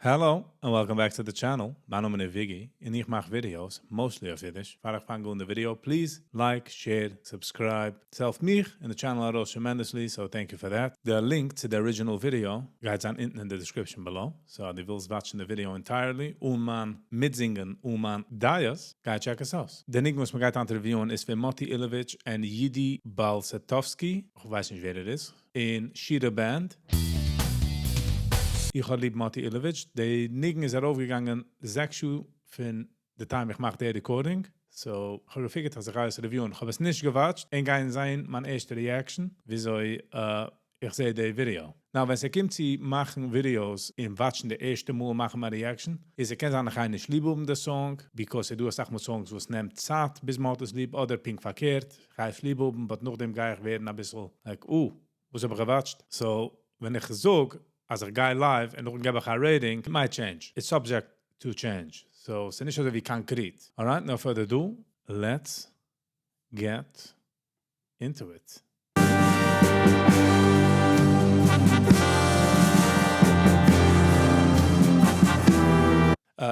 Hello and welcome back to the channel, מיין נאמען איז וויגי און איך מאך ווידיאוס mostly אויף אידיש, פאר איך פאנג אן די ווידיאו please like, share, subscribe, ס'העלפט מיך און די channel ארויס tremendously so thank you for that, די link צו די original ווידיאו גייט זיין אונטן אין די description below, so אז דו ווילסט watch ן די ווידיאו entirely אן מיין מיטזינגען אן מיין דעות, גיי check עס אויס. די ניגון וואס מ'גייט היינט review ען איז פון מאטי אילאוויטש און יודי באלסעטאווסקי, כ'ווייס נישט ווער ער איז, און שירה band. איך האב ליב מאטי אילאוויטש, די ניגון איז ארויפגעגאנגען 6 שעה פון די time איך מאך די recording, so כ'האב גע figure ט אז איך גיי עס review ען, כ'האב עס נישט גע watch ט, און גייען זען מיין ערשטע reaction וויאזוי איך זע די ווידיאו. Now ווען ס'קומט צו מאכן ווידיאוס און watch ן די ערשטע מאל מאכן מיין reaction, איז ס'קען זיין איך גיי נישט ליב האבן די song, because ס'דא אסאך מאל songs וואס נעמט צייט ביז מ'האט עס ליב, אדער פונקט פארקערט, כ'גיי עס ליב האבן but נאכדעם גיי איך ווערן אביסל like אה, וואס האב איך גע watch ט? So ווען איך זאג אז איך גיי live און נאכדעם געב איך א rating, it might change, it's subject to change, so ס'איז נישט אזוי ווי concrete. Alright, no further ado, let's get into it.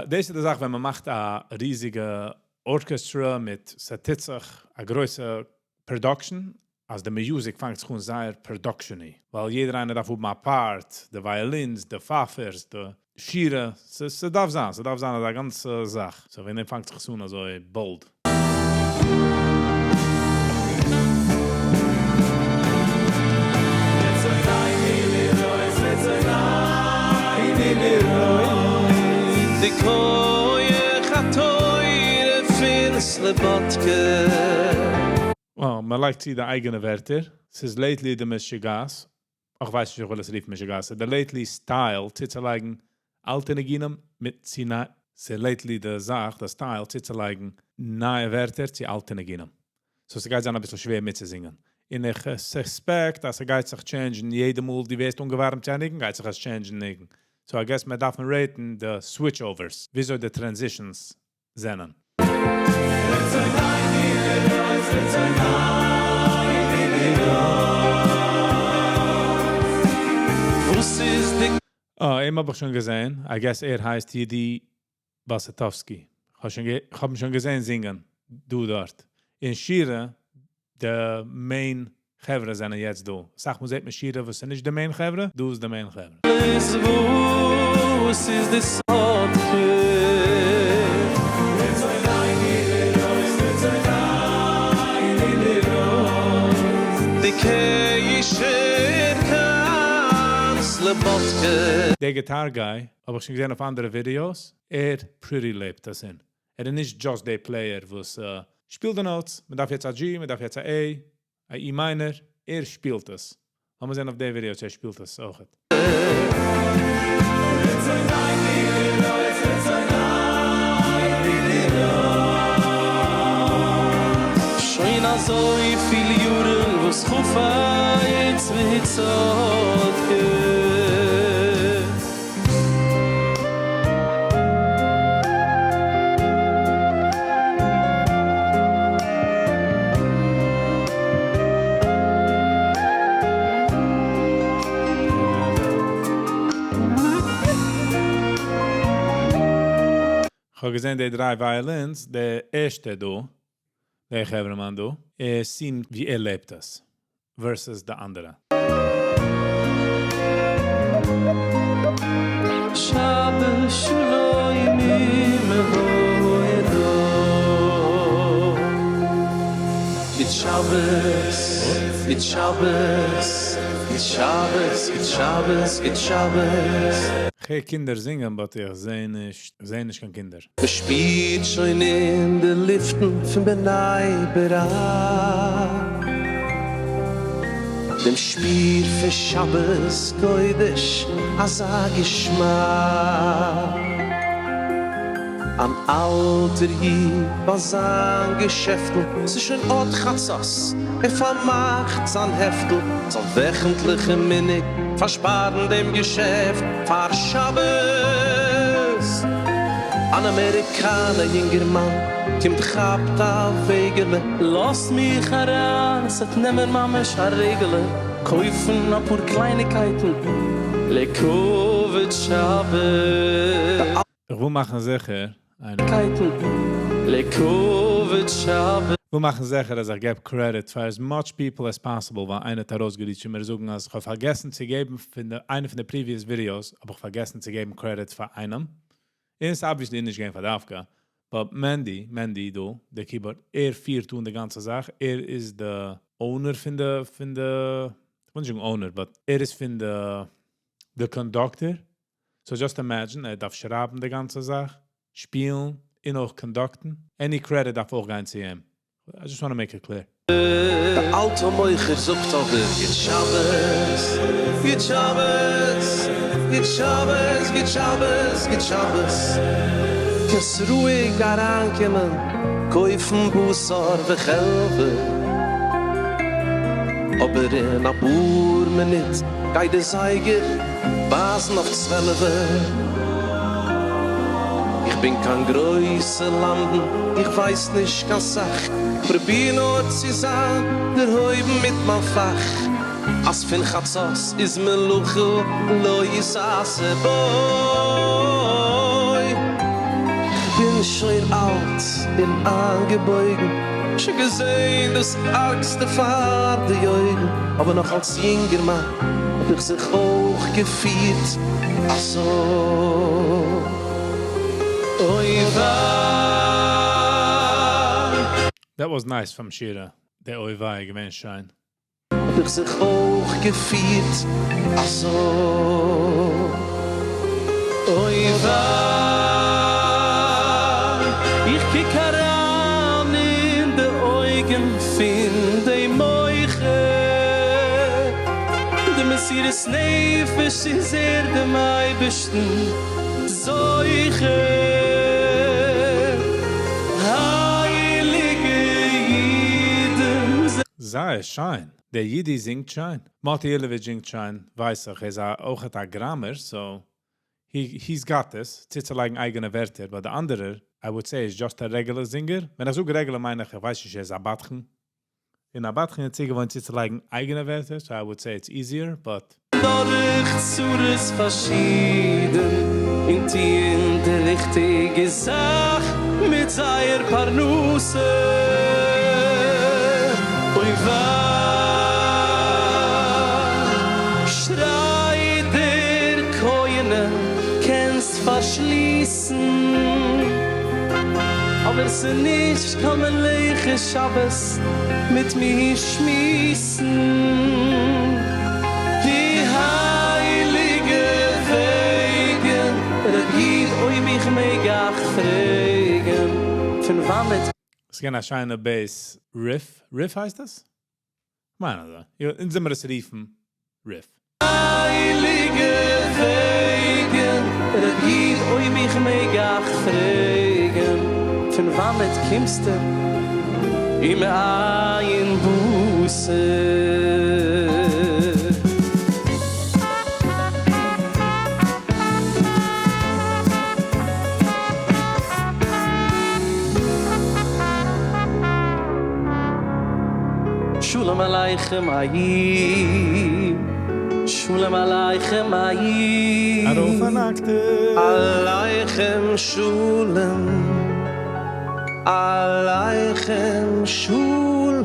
דאס איז די זאך ווען מ'מאכט א ריזיגע ארקעסטרא מיט ס'טוט זיך א גרויסע production, אז די music פאנגט זיך אן זייער production י, ווייל יעדער איינער דארף האבן א part, די violins, די פייפערס, די שירה, ס'דארף זיין, ס'דארף זיין אזא גאנצע זאך, so וועגן דעם פאנגט זיך עס אן אזוי bold. די כח התורה פון סלאבאדקע. אה, מען לייגט צו די אייגענע ווערטער. ס'איז lately די משוגעת, איך ווייס נישט איך וויל עס רופן משוגעת, ס'איז די lately style צוצולייגן אלטע ניגונים מיט צו ניי, ס'איז lately די זאך, די style צוצולייגן נייע ווערטער צו אלטע ניגונים. So ס'גייט זיין אביסל שווער מיטצוזינגען. און איך suspect אז ס'גייט זיך change ן יעדע מאל דו ווערסט אנגעווארעמט צו א ניגון גייט זיך עס change ן ניגון. So I guess מען דארף rate ן די switch overs, וויאזוי די transitions זענען. אה, אים האב איך שוין געזען, I guess ער הייסט יודי באסעטאווסקי, כ'האב אים שוין געזען זינגען דא דארט, אין שירה, די main חברה זענען יעצט דא, אסאך מאל זעט מען שירה וואס איז נישט די main חברה, דא איז די main חברה. איז וואס איז די סוד פון. די קשר קיין סלאבאדקע. דער guitar guy האב איך שוין געזען אויף אנדערע ווידיאוס, ער pretty לעבט עס אין. ער איז נישט just דער player וואס שפילט די notes, מען דארף יעצט א G, מען דארף יעצט א A, א E minor, ער שפילט עס. לאמיר זען אויף די ווידעא צו ער שפילט עס אויכעט. שוין אזוי פיל יארן וואס חפץ והצדקה. כ'האב געזען די דריי violins, די ערשטע דא, דער חברה'מאן דא, ער seemed ווי ער לעבט עס, versus די אנדערע. שבת שלום מהודו. גוט שבת, גוט שבת, גוט שבת, גוט שבת, גוט שבת. כ'הער קינדער זינגען but איך זעה נישט, איך זעה נישט קיין קינדער. מ'שפירט שוין אין די לופטן פון בני ברק דעם שפיר פון שבת קודש אזא געשמאק. אן אלטער איד ביי זיין געשעפטל, ס'איז שוין אט חצות, ער פארמאכט זיין העפטל, זיין וועכנטליכע מנהג, פארשפארן דעם געשעפט פאר שבת. אן אמעריקאנער יונגערמאן קומט כאפט א וועגעלע. לאז מיך אריין, ס'עט נעמען ממש א רגעלע, קויפן אפאר קלייניקייטן לכבוד שבת. וויל מאכן זיכער, איינער. קייטן לכבוד שבת. וויל מאכן זיכער, אז איך געב credit פאר as much people as possible, ווייל איינער האט ארויסגעריטשט און מיר זאגן, אז איך האב פארגעסן צו געבן פון די, איינע פון די previous videos, האב איך פארגעסן צו געבן credit פאר איינעם. און עס obviously נישט געווען פאר דווקא. But Mandy, Mandy דא, דער keyboard, ער פירט אן די גאנצע זאך. ער איז the owner פון די, איך וויל נישט זאגן owner, but ער איז פון די, the conductor. So just imagine, ער דארף שרייבן די גאנצע זאך, שפילן, און אויך conduct ן. Any credit דארף אויך גיין צו אים. I just want to make it clear. דער אלטער מוכר זאגט אבער, גוט שבת, גוט שבת, גוט שבת, גוט שבת, גוט שבת. קענסט רואיג אריינקומען, קויפן בשר וחלב. אבער אין א פאר מינוט גייט דער זייגער ווייזן אויף 12. איך בין קיין גרויסער למדן, איך ווייס נישט קיין סך. פרוביר נאר צו זיין דערהויבן מיט מיין פאך. אז פון חצות איז מלאכה לא יעשה בו. איך בין שוין אלט און איינגעבויגן, שוין געזען דאס ארגסטע פאר די אויגן, אבער נאך אלס יונגערמאן האב איך זיך אויך געפירט אזוי. אוי וויי. That was nice from Shira. דער אוי וויי געווען שיין. האב איך זיך אויך געפירט אזוי. אוי וויי. איך קוק אריין אין די אויגן פון דעם מוכר. די מסירות נפש איז ער דעם אייבערשטן זוכה. הייליגע אידן. זייער שיין. דער יידי זינגט שיין. Moti Ilevich זינגט שיין. ווייס איך, ער איז אויך א grammar, so he's got this. צוצולייגן אייגענע ווערטער, but דער אנדערער, I would say, is just a regular singer. ווען איך זאג regular מיין איך, איך ווייס נישט, ער איז א בדחן. און א בדחן האט צוגעוואוינט צוצולייגן אייגענע ווערטער, so I would say it's easier, but דורך צרות פארשידן און טוען די ריכטיגע זאך מיט זייער פרנסה. אוי וויי, שרייט דער כהן, קענסט פארשליסן, אבער ס'איז נישט קיין מלאכת שבת מיט מיר שמועסן. די הייליגע וועגן, רב איד, אויב איך מעג אייך פרעגן, פון וואנעט עס איז א שיינע bass riff. Riff הייסט דאס? מיין אזוי. יא, אונז זעמיר עס רופן riff. הייליגע וועגן, רב איד, אויב איך מעג אייך פרעגן, פון וואנעט קומסטו? ומאין באת. שלום עליכם איד, שלום עליכם איד, ארויף אן octave. עליכם שלום, עליכם שלום.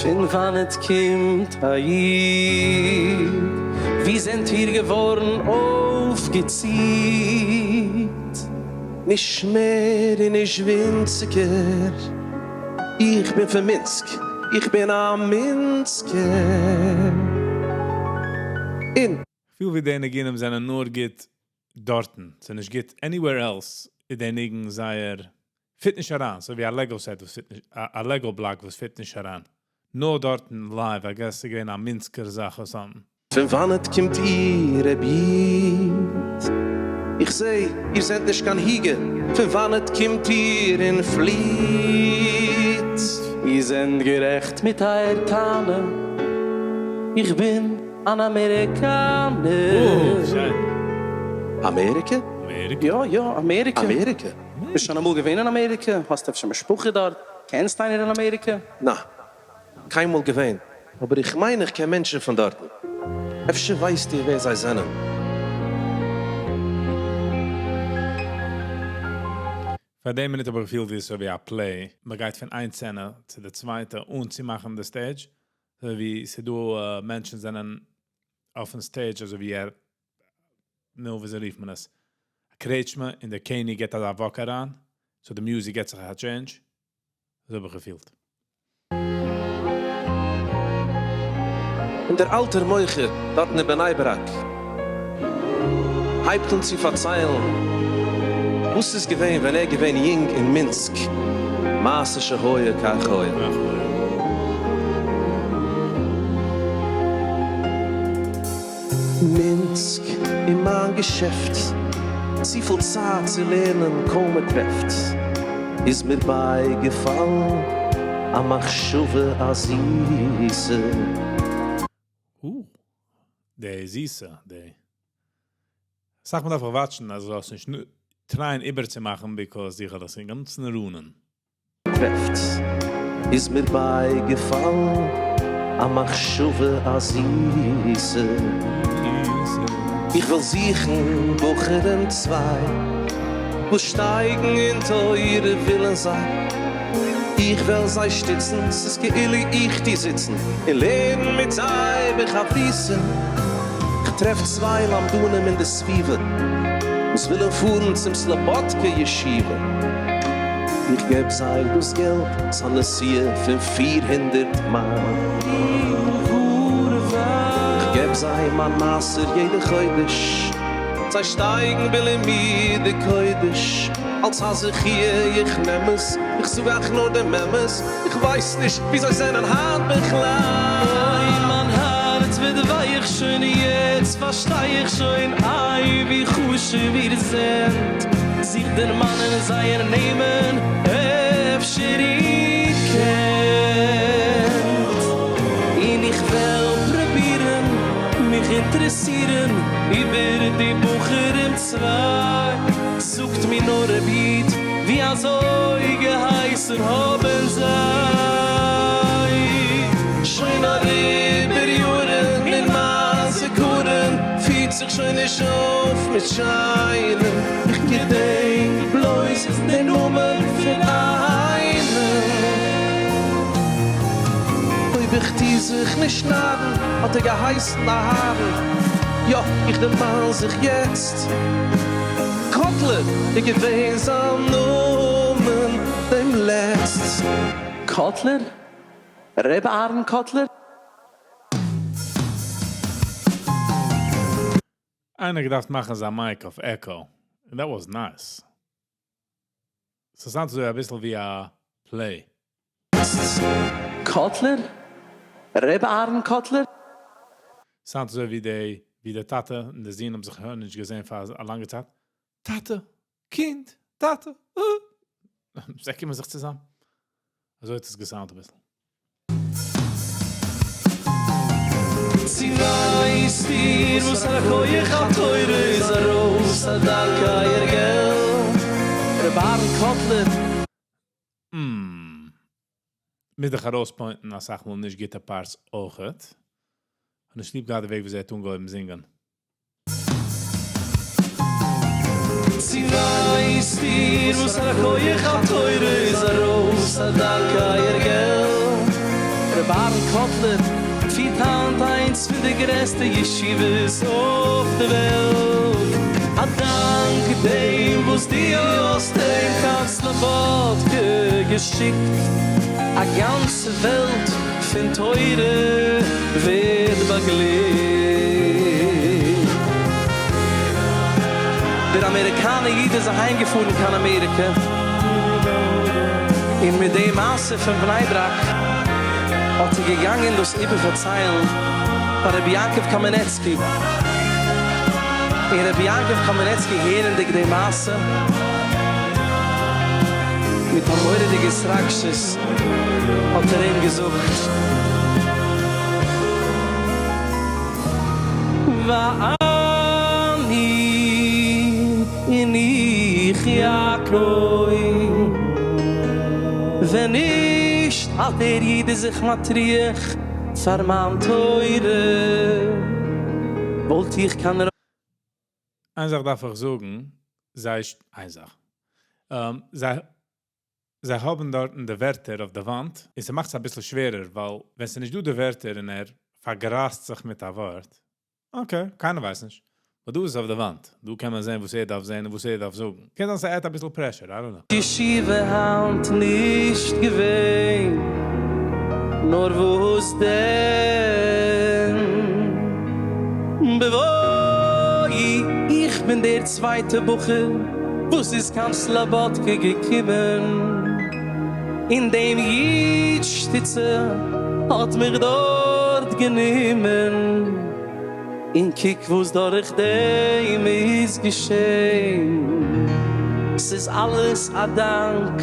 פון וואנעט קומט א איד? ווי זענט איר געווארן אויפגעציט? נישט מער און נישט ווינציגער, איך בין פון מינסק, איך בין א מינסקער. אין פיל ווי די ניגונים זענען נאר גוט דארטן. ס'איז נישט גוט anywhere else. די ניגון זייער fit נישט אריין. אזוי ווי א Lego set, וואס fit נישט, א Lego block, וואס fit נישט אריין. נאר דארטן live, I guess, ס'איז געווען א מינסקער זאך אדער something. פון וואנעט קומט איר, רב איד? איך זע, איר זענט נישט קיין היגע. פון וואנעט קומט איר און פליט? איר זענט גערעכט מיט אייער טענה. איך בין אן אמעריקאנער. Oh, שיין. אמעריקע? אמעריקע? יא, יא, אמעריקע. אמעריקע? ביסט שוין אמאל געווען אין אמעריקע? האסט אפשר משפחה דארט? קענסט איינער אין אמעריקע? נא, קיינמאל געווען. אבער איך מיין איך קען מענטשן פון דארטן. אפשר ווייסט איר ווער זיי זענען? פאר די מינוט האב איך געפילט ווי עס איז ווי א play, מען גייט פון איין סצענע צו די צווייטע אן צו מאכן די stage, אזוי ווי ס'איז דא מענטשן זענען אויפן stage אזוי ווי ער, נו וויאזוי רופט מען עס, א קרעטשמע און דער קעניג געבט אזא walk אריין, so די music געבט זיך א change, אזוי האב איך געפילט. און דער אלטער מוכר דארטן אין בני ברק הייבט אן צו פארציילן וואס ס'איז געווען ווען ער איז געווען יונג אין מינסק, מעשה שהיה כך היה. מינסק אין מיין געשעפט, צופיל צייט צו לערנען קוים מען טרעפט, איז מיר בייגעפאלן א מחשבה א זיסע. או, די זיסע, די. אסאך מאל דארף איך watch ן אז זאלסט נישט try ען איבערצומאכן because איך האב דאס אינגאנצן ruin ען. טרעפט, איז מיר בייגעפאלן א מחשבה א זיסע. איך וועל זוכן בחורים צוויי, וואס שטייגן אין תורה ווילן זיי. איך וועל זיי שטיצן, ס'איז כאילו איך טו זיצן און לערן מיט זיי בחברותא. כ'טרעף צוויי למדנים אין די סביבה, וואס ווילן פארן צום סלאבאדקע ישיבה. איך געב זיי דאס געלט, ס'א נסיעה פון 400 מייל. איך געב זיי מיין מעשר יעדע חודש, זיי שטייגן בלימודי קודש. אלס א זכיה איך נעם עס, איך זאג אייך נאר דעם אמת, איך ווייס נישט ווי זיי זענען היינט בכלל. אוי מיין הארץ ווערט ווייך שוין יעצט פארשטיי איך שוין איי ווי חשוב איר זענט זיך דערמאנען זייער נעמען אפשר איר קענט און איך וועל פרובירן מיך אינטערעסירן איבער די בחורים צוויי זאגט מיר נאר ר' איד ווי אזוי געהייסן האבן זיי? שוין אריבער יארן אין מיין זכרון פירט זיך שוין נישט אויף מיט שיינעם, איך געדענק בלויז דעם נאמען פון איינעם. אויב איך טו זיך נישט נארן האט ער געהייסן אהרן, יא איך דערמאן זיך יעצט. קאטלער איז געווען זיין נאמען דעם לעצט. קאטלער? ר' אהרן קאטלער? איינער געדארפט מאכן זיין mic אויף echo. And that was nice. ס'sound אזוי אביסל ווי א play. קאטלער? ר' אהרן קאטלער? sound אזוי ווי די ווי די טאטע און די זון האבן זיך נישט געזען פאר א לאנגע צייט. טאטע! קינד! טאטע! אה! זיי קומען זיך צוזאם. אזוי האט עס גע sound ט אביסל. צי ווייסט איר וואס א כח התורה איז ארויס א דאנק אייער געלט? ר' אהרן קאטלער. מ. מוז דיך ארויס point ן אסאך מאל נישט גוטע parts אויכעט. האב נישט ליב געהאט די וועג וויאזוי ער האט אנגעהויבן זינגען. צי ווייסט איר וואס א כח התורה איז ארויס א דאנק אייער געלט? ר' אהרן קאטלער פירט היינט איינס פון די גרעסטע ישיבות אויף די וועלט. א דאנק דעם וואס דו האסט אים קיין סלאבאדקע געשיקט. א גאנצע וועלט פון תורה ווערט באגליקט. דער אמעריקאנער איד איז אהיימגעפארן קיין אמעריקע, און מיט די מעשה פון בני ברק האט ער געגאנגען דאס איבערפארציילן פאר רבי יעקב קאמענעצקי, און רבי יעקב קאמענעצקי הערנדיג די מעשה מיט א מורא'דיגע התרגשות האט ער אים געזאגט, ואני און איך יעקב, ווען נישט האט דער איד זיך מטריח פאר מיין תורה, וואלט איך קיין איין זאך דארף איך זאגן, זיי איין זאך. זיי זיי האבן דארטן די ווערטער אויף די וואנט, און ס'מאכט עס אביסל שווערער, ווייל ווען ס'איז נישט דא די ווערטער און ער פארגראזט זיך מיט א ווארט, okay, קיינער ווייסט נישט. אבער דא איז אויף די וואנט, דא קען מען זען וואס ער דארף זען און וואס ער דארף זאגן. קען זיין ס'add אביסל pressure, I don't know. ישיבה היינט נישט געווען, נאר וואס דען? בבואי, איך בין דער צווייטע בחור וואס איז קיין סלאבאדקע געקומען, און דעם איד שטיצע האט מיך דארט גענומען, און קוק וואס דורך דעם איז געשען, ס'איז אלעס א דאנק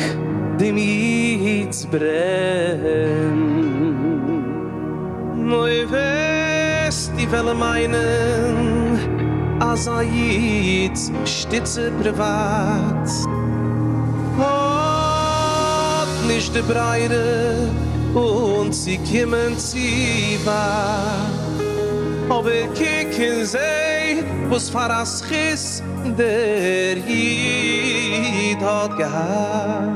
דעם איד'ס ברען. אוי וועסטו וועלן מיינען אז א איד'ס שטיצע פריוואט האט נישט די ברירה אן צו קומען צו ווייט, אבער קוק און זע וואס פאר א זכות דער איד האט געהאט,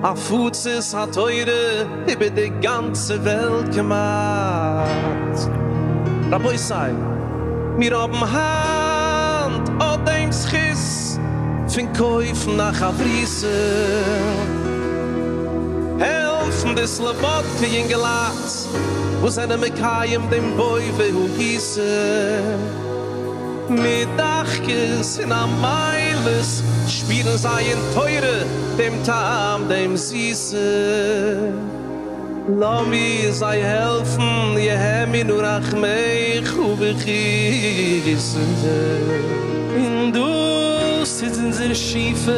הפצת התורה איבער די גאנצע וועלט כמעט. רבותי, מיר האבן היינט אט דעם זכות פון קויפן א חברותא, העלפן די סלאבאדקע יונגעלייט וואס זענען מקיים דעם בוי והוגית מיט דחקות און עמלות שפירן זיי אין תורה דעם טעם דעם זיסע. לאמיר זיי העלפן יהמינו רחמיך ובכיסא. און דאס איז אונזער שאיפה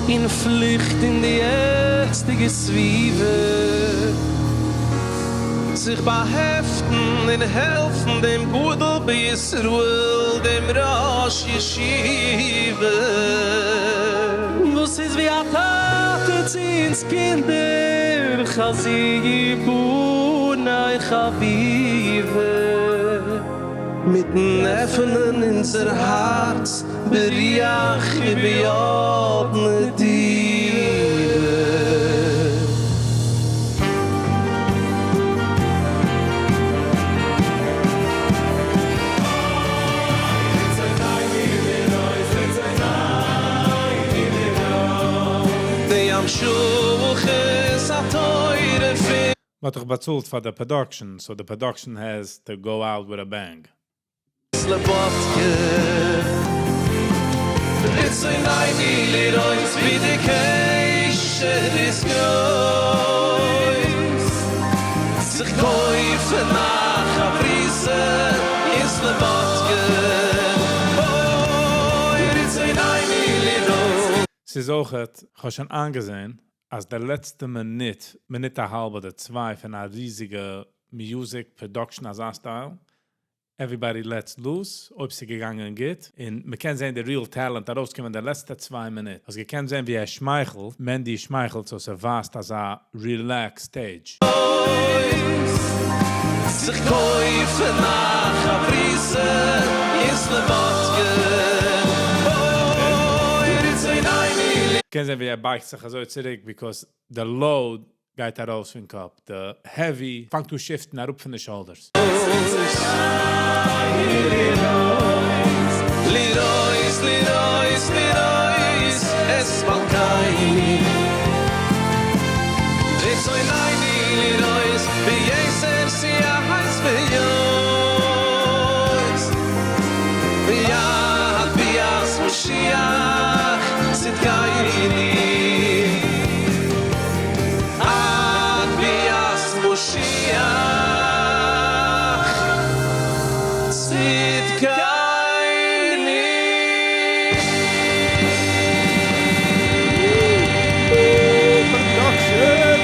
און פליכט אין די יעצטיגע סביבה. זיך באהעפטן און העלפן דעם גדול בישראל דעם ראש ישיבה. וואס איז ווי א טאטע צו אונז קינדער, חזי בני חביבה. מיטן עפענען אונזער הארץ בריח וביד נדיבה. די המשכת התורה פון. מ'האט דאך באצאלט פאר די production, so די production has to go out with a bang. סלאבאדקע. רצוני לראות ווי די קשר איז גרויס, זיך קויפן א חברותא אין סלאבאדקע. אוי רצוני לראות. ס'איז אויכעט, כ'האב שוין איינגעזען אז די לעצטע מינוט, מינוט א האלב אדער צוויי פון א ריזיגע music production אזא style, everybody lets loose, אויב ס'איז געגאנגען גוט, און מ'קען זען די real talent ארויסקומען די לעצטע 2 מינוט. האסט געקענט זען ווי ער שמייכלט, מענדי שמייכלט, so ס'ווייזט אזא relaxed stage. זיך קויפן א חברותא אין סלאבאדקע. אוי רצוני. קען זען ווי ער בייגט זיך אזוי צוריק, because the load גייט ארויס פון קאפ. The heavy פאנגט אן shift ן אראפ פון די shoulders. לראות לראות לראות את מלכנו רצוני לראות ביתר שאת ועוז ביד ביאת משיח צדקנו עד ביאת משיח צדקנו. Production!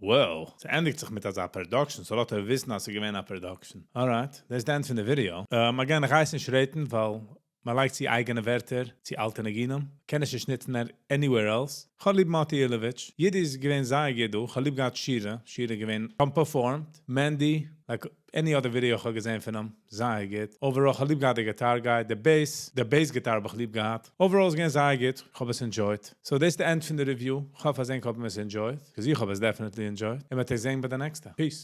Wow. ס'ענדיגט זיך מיט אזא production, so לאזט ער וויסן, אז ס'איז געווען א production. Alright, that's the end פון די video. Again, איך הייס נישט rate ן, ווייל מען לייגט צו אייגענע ווערטער, צו אלטע ניגונים. קען איך נישט ניצן anywhere else. איך האב ליב מאטי אילאוויטש. יעדער איז געווען זייער גוט דא. איך האב ליב געהאט שירה. שירה געווען performed. Mandy, like, any other video איך האב געזען פון אים. זייער גוט. Overall, איך האב ליב געהאט די guitar guy, the bass guitar האב איך ליב געהאט. Overall איז געווען זייער גוט. איך האב עס enjoyed. So, דאס איז the end פון די review. איך האף, אז ענק האבן עס enjoyed. Because איך האב עס definitely enjoyed. און מיר זעען ביי די נעקסטע. Peace.